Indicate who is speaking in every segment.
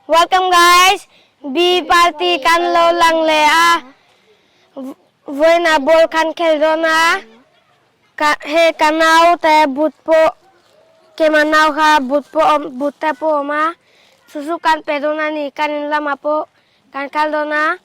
Speaker 1: Welcome guys B party kan lo lang leh a vawiinah ball kan khel dawn a hei ka nau te but pawh keimah nau kha but pawh awm but te pawh a awm a chu chu kan pe dawn a ni kan in lamah pawh kan kal dawn a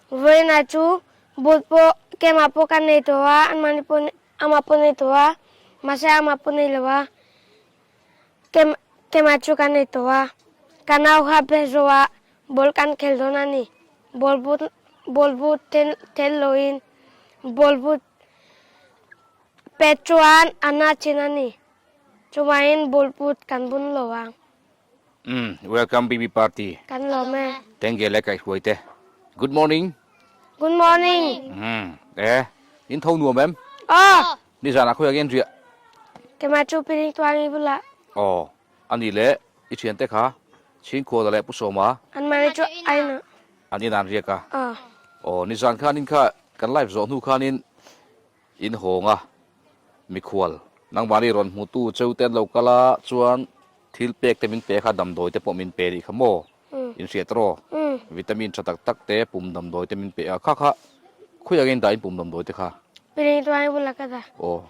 Speaker 1: vawiinah chu but pawh keimah pawh kan nei tawh a anmahni pawh amah pawh nei tawh a mahse amah pawh nei lo a. Kema chu kan ei tawh a, ka nau kha pe zawh a ball kan khel dawn a ni. Ball but ball but tel loin ball but pet chuan a na chin a ni. Chuvangin ball but kan bun lo ang.
Speaker 2: Umm welcome BB party.
Speaker 1: Kan lawm e.
Speaker 2: Tengge leh kaihhruai te. Good morning.
Speaker 1: Good morning.
Speaker 2: Umm e in tho nuam em?
Speaker 1: Aw.
Speaker 2: Nizanah khawiah nge an riah?
Speaker 1: Keimah chu piring tuangi bulah.
Speaker 2: Aw, a nih leh i thiante kha Chhingkhuala leh Pu Sawma.
Speaker 1: An mahni chu a inah.
Speaker 2: An inah an riak a.
Speaker 1: Aw.
Speaker 2: Aw, nizan khanin kha kan live zawh hnu khanin in hawng a, mikhual nangmahni rawn hmutu cheu te an lo kal a, chuan thil pek te min pe kha damdawi te pawh min pe rih kha maw? In hriat rawh. Vitamin tha tak tak te pum damdawi te min pe a, kha kha khawiah nge in dah in pum damdawi te kha?
Speaker 1: Piring tuai bula ka dah.
Speaker 2: Aw,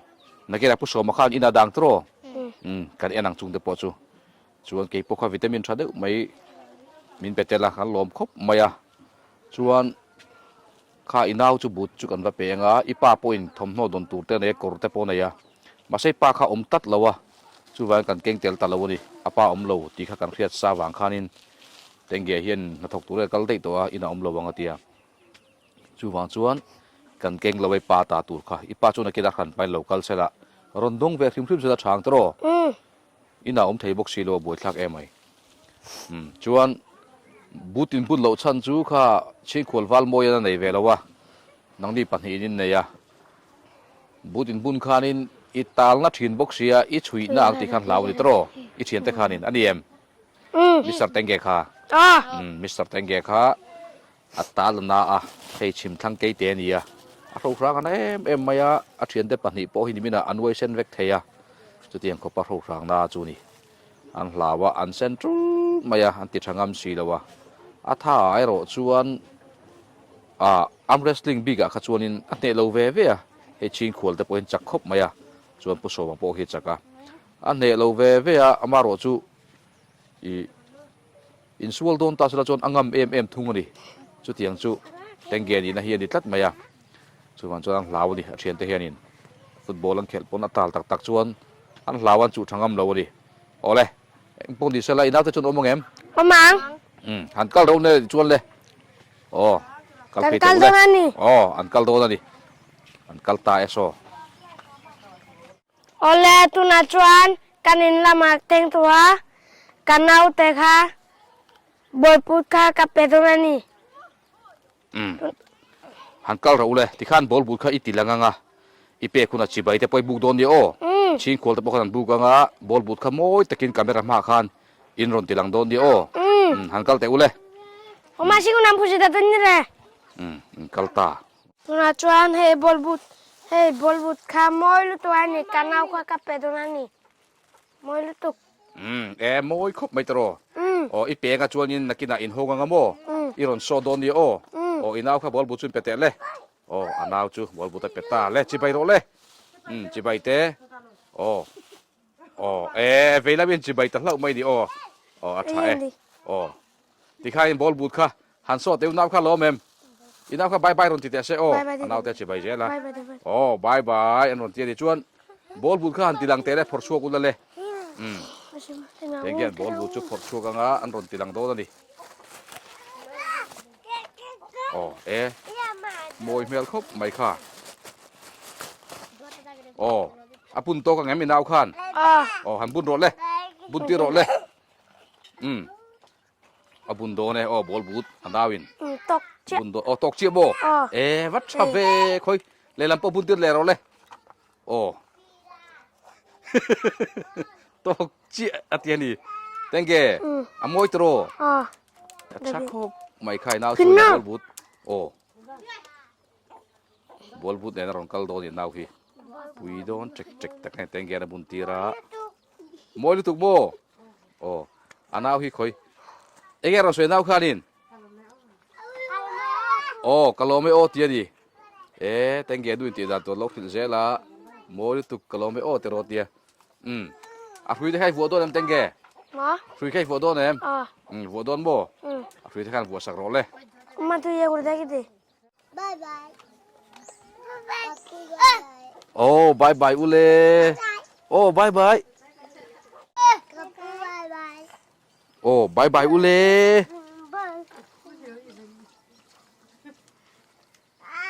Speaker 2: nakinah Pu Sawma khan in a dang tawh. Umm, kan en ang chung te pawh chu. Chuan kei pawh kha vitamin tha deuh mai min pe tel a, kan lawm khawp mai a. Chuan kha i nau chu but chu kan va pe ang a, i pa pawhin thawmhnaw dawn tur te a nei a, kawr te pawh a nei a. Mahse i pa kha awm tlat lo a, chuvangin kan keng tel ta lo a ni. A pa awm lo tih kha kan hriat sa vang khanin Tengge hian hnathawk tur a kal daih tawh a, inah awm lo ang a ti a. Chuvang chuan kan keng lo a i pa ta tur kha, i pa chuan a kid a hran pain lo kal sela, rawn dawng ve hrim hrim sela chhang tawh rawh. Inah awm thei bawk si lo a buaithlak em mai. Umm chuan but in bun loh chhan chu kha chhingkhual val mawian a nei ve lo a, nangni pahnihin in nei a. But in bun khanin i talna thin bawk sia, i chhuihna ang tih khan hlau a ni tawh i thiante khanin a ni em? Mister Tenge kha. Umm Mister Tenge kha a tal a na a, hei chhim thlang keite a ni a, a hrohrang a na em em mai a, a thiante pahnih pawh hi niminah an uai sen vek thei a, chutiang khawpa hrohrang na chu ni. An hlau a, an sen tul mai a, an ti tha ngam si lo a. A tha ah erawh chuan ah arm wrestling bik ah kha chuanin a hneh lo ve ve a, hei chhingkhual te pawhin chak khawp mai a, chuan Pu Sawma pawh hi a chak a. A hneh lo ve ve a, amaherawh chu ih insual dawn ta sela chuan a ngam em em thung a ni. Chutiang chu Tengge nihna hi a ni tlat mai a, chuvang chuan an hlau a ni a thiante hianin football an khelh pawn a tal tak tak chuan an hlau an chuh tha ngam lo a ni. Awle, eng pawh ni sela i naute chuan awm ang em?
Speaker 1: Awm ang.
Speaker 2: Umm, han kal reuh nge chuan le. Aw, kal
Speaker 1: Kan
Speaker 2: phei
Speaker 1: kal
Speaker 2: teh u le.
Speaker 1: dawn a ni.
Speaker 2: Aw, an kal dawn a ni. An kal ta e saw.
Speaker 1: Awle, tunah chuan kan in lamah teng tawh a, ka naute kha bawlput kha ka pe dawn a ni.
Speaker 2: Umm. Han kal rawh u le, tikhan ball but kha i ti lang anga, i pek hunah chibai te pawh i buk dawn nia aw. Chhingkhual te pawh khan an buk anga, ball but kha mawi takin camera hmaah khan in rawn ti lang dawn nia aw. Umm, han kal teh u le.
Speaker 1: Awma si hunah phusi ta dawn ni le.
Speaker 2: Umm, in kal ta.
Speaker 1: Tunah chuan hei ball but, hei ball but kha mawi lutuk a ni, ka nau kha ka pe dawn a ni. Mawi lutuk.
Speaker 2: Umm e mawi khawp mai tawh aw i peng a chuanin nakinah in hawng anga maw i rawn saw dawn nia aw aw i nau kha ball but chu in pe teh le aw a nau chu ball but a pe ta le chibai rawh le umm chibai te aw aw e vei lam in chibai ta hlauh mai ni aw aw a tha e aw tikhain ball but kha han saw teh u nau kha lawm em i nau kha bye bye rawn ti teh se aw a nau te chibai zel a aw bye bye an rawn ti a ni chuan ball but kha han ti lang teh le phawrh chhuak ula le umm heng hian ball but chu phawrh chhuak anga an rawn ti lang dawn a ni aw e mawi hmel khawp mai kha aw a bun tawk ang em i nau khan aw han bun rawh le bun tir rawh le umm. A bun dawn e aw ball but a nau in.
Speaker 1: Tawk chiah.
Speaker 2: Bun dawn aw tawk chiah maw?
Speaker 1: Aw.
Speaker 2: E vat tha ve khawi lehlam pawh bun tir leh rawh le. Aw. Tawk chiah a ti a ni. Thank you. A mawi tawh.
Speaker 1: Aw.
Speaker 2: A tha khawp mai khai nau chu ball but. Aw. Ball but nen a rawn kal dawn i nau hi. Pui dawn chek chek tak nge thank you a bun tir a. Mawi lutuk maw? Aw. A nau hi khawi. Enge rawn sawi nau khanin? Aw ka lawm e aw ti a ni. E tenge nu in tih dan tur lo hrilh zel a, mawi lutuk ka lawm e aw ti rawh tia. Umm a hrui te kha i vuah dawn em tenge?
Speaker 1: Maw?
Speaker 2: Hrui kha i vuah dawn em?
Speaker 1: Aw.
Speaker 2: Umm vuah dawn maw?
Speaker 1: Umm.
Speaker 2: A hrui te khan vuah sak rawh le.
Speaker 1: Uma tu ye kur deki ti.
Speaker 3: Bye bye.
Speaker 2: Oh bye bye ule. Oh bye bye. Oh bye bye ule.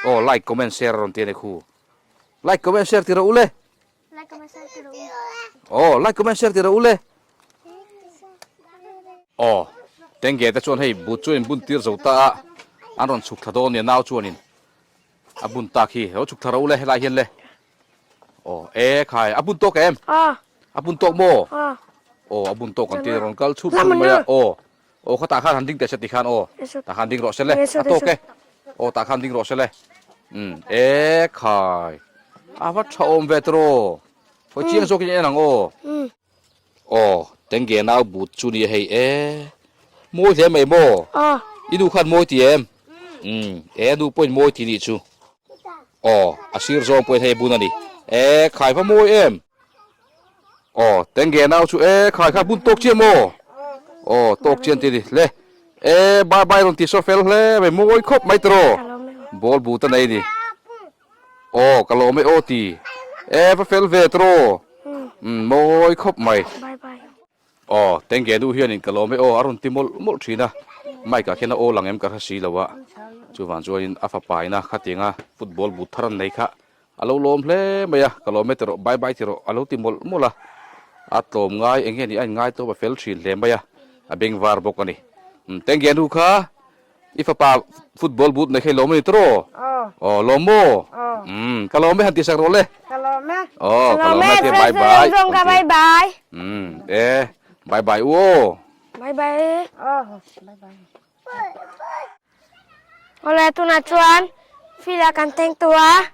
Speaker 2: Oh like comment share rawn ti a ni khu. Like comment share ti rawh ule.
Speaker 1: Like comment share ti rawh u.
Speaker 2: Oh like comment share ti rawh ule. Aw, Tengge te chuan hei but chu in bun tir zo ta a, an rawn chhuk thla dawn nia nau chuanin a bun tak hi lo chhuk thla ro le helai hian le. Aw, e khai a bun tawk em?
Speaker 1: Aw.
Speaker 2: A bun tawk maw?
Speaker 1: Aw.
Speaker 2: Aw, a bun tawk an ti rawn kal chhup chhup mai a. Aw, aw khatah khan han ding teh se tikhan aw, tah khan ding rawh se le, a tawk e. Aw, tah khan ding rawh se le. Umm, e khai a va tha awm ve tawh. Hawi chiang zawkin en ang aw. Aw, tengge nau but chu nia hei e. Mawi hle mai maw?
Speaker 1: Aw.
Speaker 2: I nu khan mawi ti em? Umm, e nu pawhin mawi ti nih chu. Aw, a sir zawng pawhin hei bun a ni. E, khai va mawi em? Aw, tengge nau chu e, khai kha bun tawk chiah maw? Aw, tawk chian ti ni hle. E, bye bye rawn ti saw fel hle mai, mawi khawp mai tiraw? Ball but a nei ni. Aw ka lawm e aw ti. E va fel ve tiraw. Umm mawi khawp mai. Aw tengge nu hianin ka lawm e aw a rawn ti mawlh mawlh thin a. Mike ah khian a aw lang em ka hre si lo a. Chuvang chuanin a fapa ina khatianga football but thar an nei kha a lo lawm hle mai a. Ka lawm e tiraw bye bye tiraw a lo ti mawlh mawlh a. A tlawm ngai eng nge ni a inngai tlawm a fel thin hle mai a. A beng var bawk a ni. Umm tengge nu kha I fapa football boot nei kha i lawm a ni tawh? Aw lawm maw? Umm ka lawm e han tihsak rawh le.
Speaker 4: Ka lawm e.
Speaker 2: Aw ka lawm e tia bye bye.
Speaker 1: Zawng ka bye bye.
Speaker 2: Umm e bye bye u aw.
Speaker 1: Bye bye.
Speaker 4: Aw bye bye.
Speaker 1: Awle tunah chuan field ah kan thleng tawh a,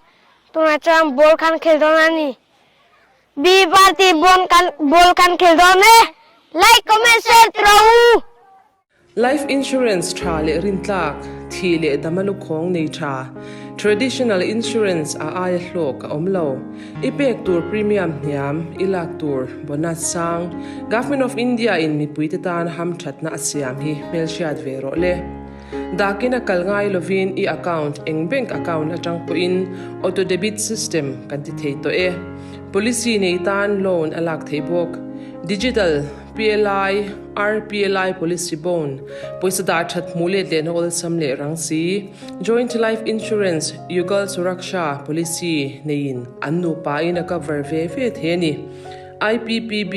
Speaker 1: tunah chuan ball khan khel dawn a ni. B party ball kan ball kan khel dawn e. Like comment share ti rawh u.
Speaker 5: Life insurance tha leh rintlak, thih leh dama lukhawng nei tha, traditional insurance a aia hlawk a awm lo. I pek tur premium hniam, i lak tur bonus sang, Government of India in mipuite tan hamthatna a siam hi hmelhriat ve rawh le. Dakin a kal ngai lovin i account eng bank account atang pawhin auto debit system kan ti thei tawh e. Policy nei tan loan a lak theih bawk. Digital PLI, RPLI Policy Bond, pawisa dah that hmuh let lehna awlsam leh rang si, Joint Life Insurance, Yugal Suraksha Policy neiin an nupain a cover ve ve thei a ni. IPPB,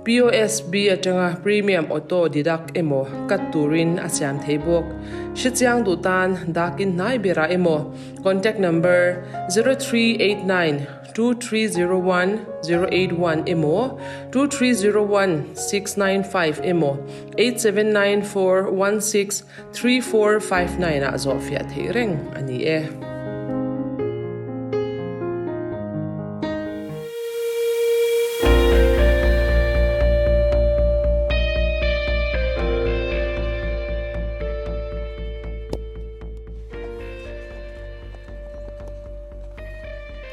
Speaker 5: POSB atanga premium auto deduct emaw cut turin a siam thei bawk. Hrechiang duh tan dakin hnai berah emaw contact number 0389 2301 081 emaw 2301 695 emaw 8794 16 3459 ah zawhfiah theih reng a ni e.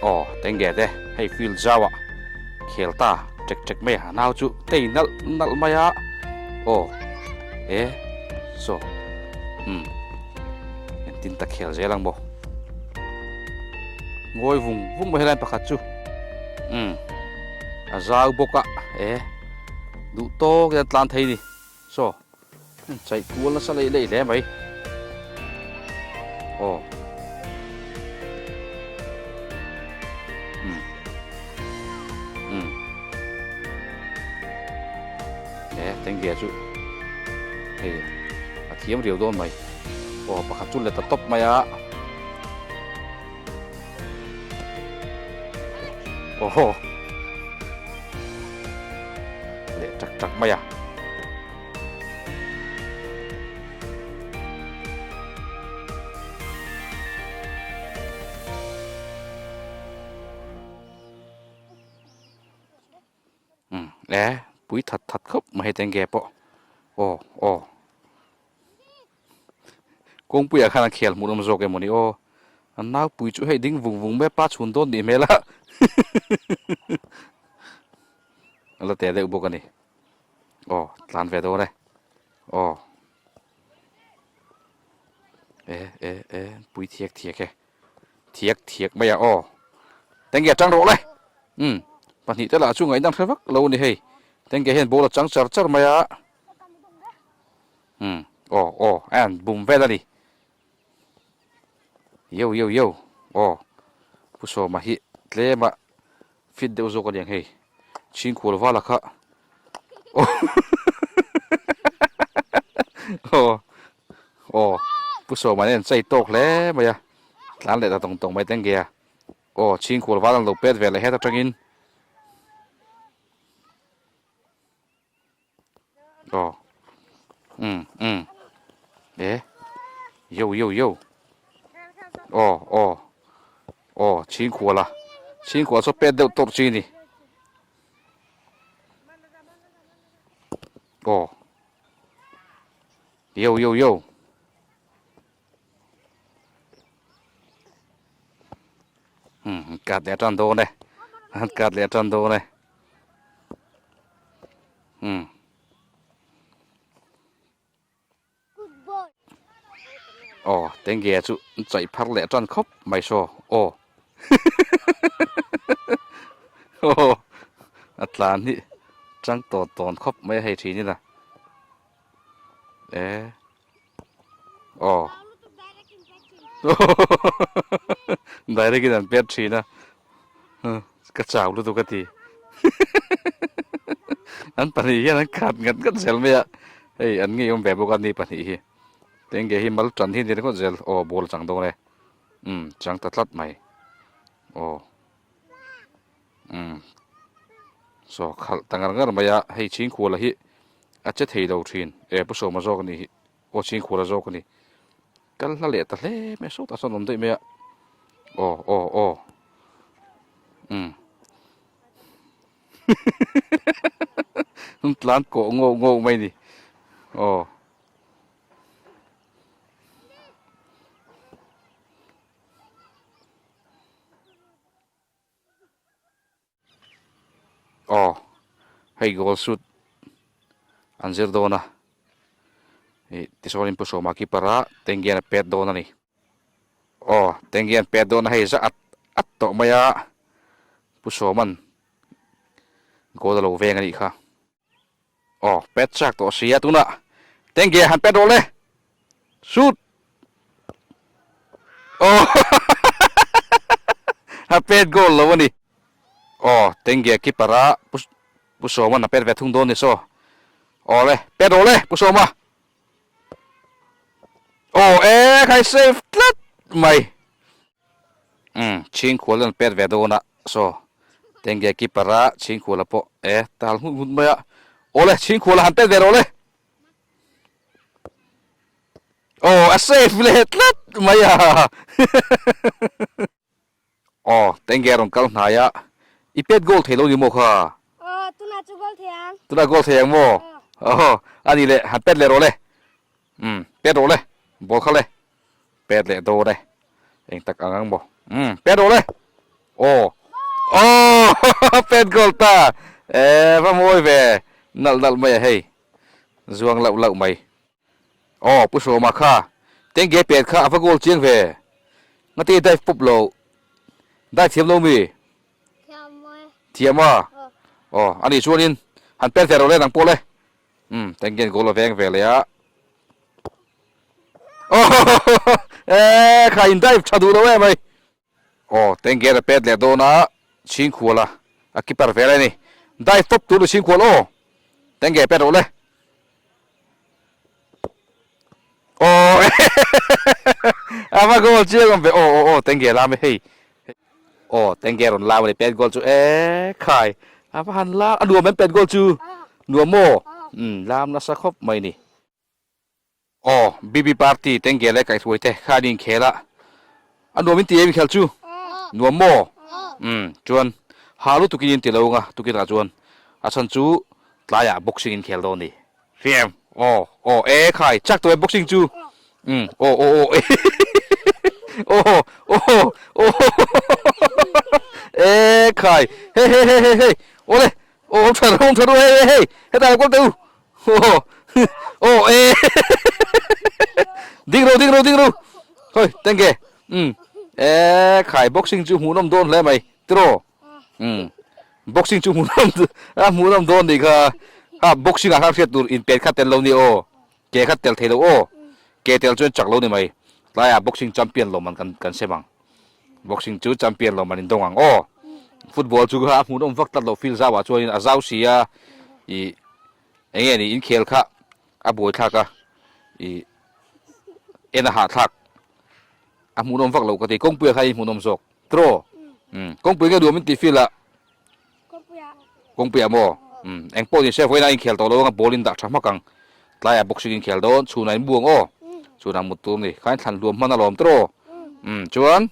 Speaker 2: Aw tenge te hei field zau ah khel ta ṭek ṭek mai a nau chu tei nalh nalh mai a aw e saw umm engtin ta khel zel ang maw ngawi vung vung mai helai pakhat chu umm a zau bawk a e duh tawk hian tlan thei a ni saw. Chaih kual nasa leih leih hle mai. Aw. Um. Um. E, tengge chu. Hei, a thiam riau dawn mai. Aw, pakhat chu let ta tawp mai a. Aw. Leh tak tak mai a. E pui that that khawp mai hei tenge pawh aw aw. Kawngpuiah khan an khel hmuh nawm zawk emawni aw. An naupui chu hei ding vung vung mai a, pa chhun dawn nih hmel a. A la teh deuh bawk a ni. Aw tlan ve dawn e. Aw. E e e pui thiak thiak e. Thiak thiak mai a aw. Tenge a tang rawh le. Umm pahnih te lah chu ngaihnam hre vak lo a ni hei. Tenge hian ball a chang char char mai a. Umm aw aw a han bum vel a ni. Yo yo yo aw Pu Sawma hi tlem a fit deuh zawk a niang hei. Chhingkhual vala kha aw aw Pu Sawma nen chei tawk hle mai a tlan leh ta tawng tawng mai teng ge a aw Chhingkhual val an lo pet ve leh het atangin aw um um e yo yo yo aw aw aw Chhingkhual a Chhingkhual chu pet deuh tawrh chi a ni. Aw Yo yo yo Hmm kat leh tan dawn e an kat leh tan dawn e Hmm Aw tenge chu chaih phar leh tan khawp mai saw aw aw a tlan hi chang tawn tawn khawp mai a hei thin ila e aw direct in an pet thin a ka chau lutuk a ti an pahnih hian an khat ngat ngat zel mai a hei an ngei awm ve bawk a ni pahnih hi tenge hi mal tan hi ni ringawt zel aw ball a chang dawn e umm chang ta tlat mai aw umm saw khalh ta ngar ngar mai a hei chhingkhuala hi a che thei lo thin e pu sawma zawk a nih hi aw chhingkhuala zawk a ni. Kal hla leh ta hle mai a sawtah sawn awm daih mai a aw aw aw umm an tlan kawh ngawk ngawk mai a ni aw Aw hei goal shoot an zir dawn a ih tichuanin pu sawma keeper a Tengian a pet dawn a ni aw Tengian pet dawn a hei za at at tawh mai a pu sawman goal a lo veng a nih kha. Aw pet chak tawh sia tunah Tengge han pet rawh le shoot aw a pet goal lo a ni aw Tengge keeper a Pu Sawma'n a pet ve thung dawn ni saw aw le pet rawh le Pu Sawma aw e khai save tlat mai. Umm chhingkhual an pet ve dawn a saw tenge keeper a chhingkhuala pawh e tal nghut nghut mai a awle chhingkhuala han pet ve rawh le aw a safe leh tlat mai a aw tenge rawn kal hnai a i pet goal thei lo ni maw kha
Speaker 1: aw tunah chu goal thei ang
Speaker 2: tunah goal thei ang maw aw ani leh han pet leh rawh le umm pet rawh le ball kha le Pet leh dawn e. Eng tak ang ang maw? Umm, pet rawh le! Aw! Aw! Pet goal ta! E, va mawi ve! Nalh nalh mai a hei. Zuang lauh lauh mai. Aw, Pu Sawma kha, Tengge pet kha a va goal chiang ve. Ngati dive pawp lo. Dive thiam lo mi?
Speaker 1: Thiam mawi.
Speaker 2: Thiam a? Aw, ani chuanin han pet ve rawh le nang pawh le. Umm, Tengge goal a veng ve leh a. Aw kha in dive tha duh lo em mai. Aw tengger a pet leh dawn a chhingkhual a a keeper vel a ni. Dive tawp tur ni chhingkhual aw. Tengger pet rawh le. Aw a va goal chiang awm ve aw aw aw tengger lam e hei. Aw tengger rawn lam a ni pet goal chu e khai a va han lam a nuam em pet goal chu nuam maw umm lam nasa khawp mai ni. Aw, BB party Tengge leh Kaihruai te kha an inkhel a, a nuam in ti em inkhel chu? Nuam maw? Umm, chuan ha lutukin in ti lo anga tukinah chuan a chhan chu tlaiah boxing in khel dawn ni. Hriam, Aw, aw, e khai, chak tawh em boxing chu? Um aw aw aw aw aw aw e khai hei hei hei hei hei awle aw awm tha ru awm tha ru hei hei hei hetah lo kal teh u aw aw e ding ru ding ru ding ru hawi thank you um e khai boxing chu hmuhnawm dawn hle mai tiraw um boxing chu hmuhnawm a hmuhnawm dawn nih kha ha boxing ah khan hriat tur inpet kha tel lo ni aw. Ke kha tel thei lo aw. Ke tel chuan chak lo ni mai. Tlaiah boxing champion lo man kan kan sem ang. Boxing chu champion lo man in dawng ang aw. Football chu kha a hmuhnawm vak tlat lo field zau ah chuanin a zau si a ih eng nge ni inkhel kha a buai thlak a ih en a hahthlak a hmuhnawm vak lo ka ti. Kawngpuia kha i hmuhnawm zawk tiraw? Umm kawngpui nge duam in tih field ah. Kawngpuiah maw? Umm eng pawh ni se vawiin a inkhel tawh lo anga ball in dah tha hmak ang. Tlaiah boxing inkhel dawn chhunah in buang aw. Chhunah mut tur ni. Khain thlan hluam hman alawm tawh. Umm chuan.